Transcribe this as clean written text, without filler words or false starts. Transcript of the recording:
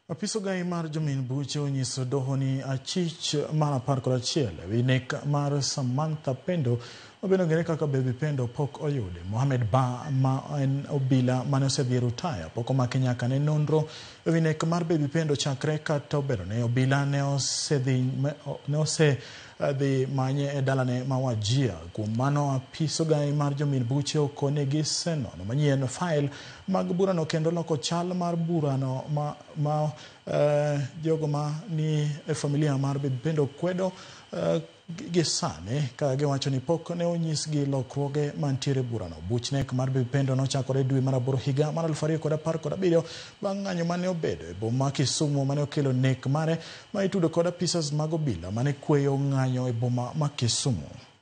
Apis ogai mar jomin buche onyiso doho ni achich mar 11 ewi nek mar Samantha Pendo mabende ong'ere kaka Baby Pendo pok oyude. Mohamed Ba ma en obila mane osedhi e rutaya pok omaki nyaka ne nonro ewi nek mar Baby Pendo chakre kata obedo ni obila ne osedhi manye e dalane ma Wajir. Kuom mano apis ogai mar jomin buche okone gisenono manyien fail mag burano kendo loko chal mar burano ma jogo ma ni e familia mar Baby Pendo kwedo gi sani ka giwacho ni pok ne onyisgi lokruoge mantiere burano. Buch nek mar Baby Pendo nochakore dwe mar 8 higa mar 2017 bang' ng'anyo mane obedo e boma Kisumu mane okelo nek mare ma itudo kod apisas mag obila mane kweyo ng'anyo e boma ma Kisumu.